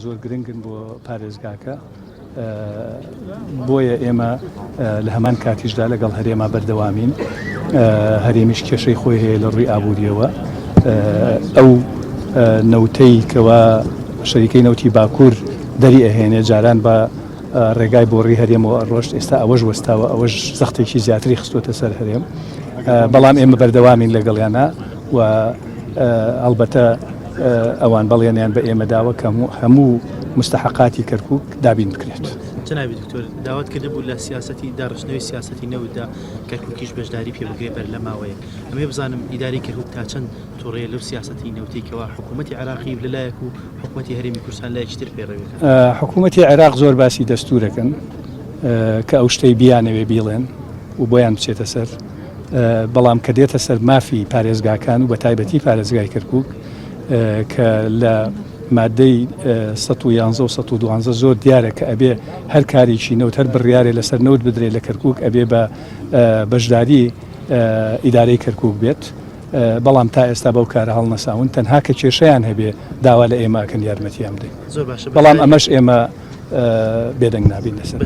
زۆر گرنگن بۆ پارێزگاکە، بۆیە ئێمە لە هەمان کاتیشدا لەگەڵ هەرێما بەردەوامین، هەرێمیش کێشەی خۆی هەیە لە ڕووی ئابووریەوە، ئەو نەوتەی کەوا شەریکەی نەوتی باکوور دەری ئەهێنێ جاران بە ڕێگای بۆڕی هەرێمەوە ئەڕۆشت، ئێستا ئەوەش وەستاوە، ئەوەش زەختێکی زیاتری خستووەتە سەر هەرێم، بەڵام ئێمە بەردەوامین لەگەڵیانا و ئەڵبەتە ئەوان بەڵێنیان بە ئێمە داوە کە هەموو مستحقاتی کەرکوک دابین بکرێت. جەنابی دکتۆر داوات کردبوو لە سیاسەتی داڕشتنەوەی سیاسەتی نەوتدا کەرکوکیش بەشداری پێ بکرێت بەر لە ماوەیەک ئەمەوێ بزانم ئیدارەی کەرکوک تا چەند توڕەیە لەو سیاسەتی نەوتەی کەوا حکوومەتی عێراقی لەلایەک و حکوومەتی هەرێمی کوردستان لایەکی تر پەیڕەوی ئەکات؟ حکوومەتی عێراق زۆر باسی دەستوورەکەن کە ئەو شتەی بیانەوێ بیڵێن و بۆیان بچێتە سەر، بەڵام کە دێتە سەر مافی پارێزگاکان و بە تایبەتی پارێزگای کەرکوک کە لە مادەی 111 و 112 زۆر دیارە کە ئەبێ هەر کارێکی نەوت هەر بڕیارێ لەسەر نەوت بدرێت لە کەرکوک ئەبێ بە بەشداری ئیدارەی کەرکوک بێت بەڵام تا ئێستا بەو کارە هەڵنەساون تەنها کە کێشەیان هەبێ داوا لە ئێمە ئەکەن یارمەتیان بدەین زۆر باشە بەڵام ئەمەش ئێمە بێدەنگ نابین لەسەر.